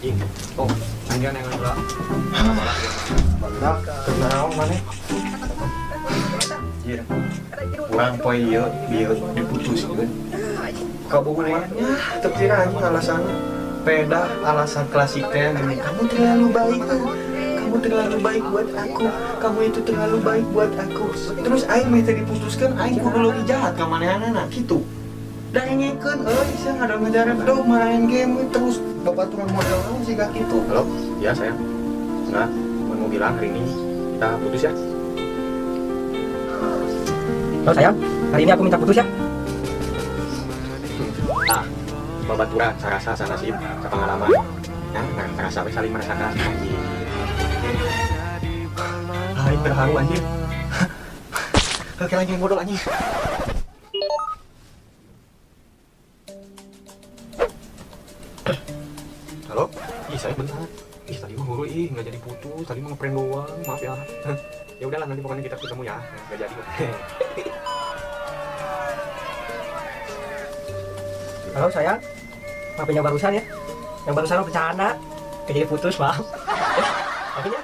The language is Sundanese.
Anjing. Oh, anjing yang heula. Barudak, kunaon maneh? Iya. Urang poe ieu bieu diputuskeun. Kabogohan ya, teu kira anjing alasannya. Peda alasan klasik teh gini, kamu terlalu baik ah. Kamu terlalu baik buat aku. Kamu itu terlalu baik buat aku. Terus aing meh teh diputuskeun, aing kudu leuwih jahat ka manehanana kitu. Da engekeun euy, sia ngadon-ngajaran aduh main game terus babaturan model naon siga kitu. Halo? Ya, sayang. Enggak, mau bilang hari ini kita putus ya. Halo sayang, hari ini aku minta putus ya. Ah, babaturan, sarasa, sanasib, sapengalaman. Nah, ngerasa we saling merasakan. Anjing. Aing terharu anjing. Oke lagi modal anjing. Halo? Ih, saya bentar. Ih, tadi mah huru, ih, nggak jadi putus. Tadi mah ngeprank doang, maaf ya. Ya udahlah, nanti pokoknya kita ketemu ya. Nggak jadi kok. Halo sayang, maafin yang barusan ya. Yang barusan aku bercanda. Gak jadi putus, maaf. Maafin ya.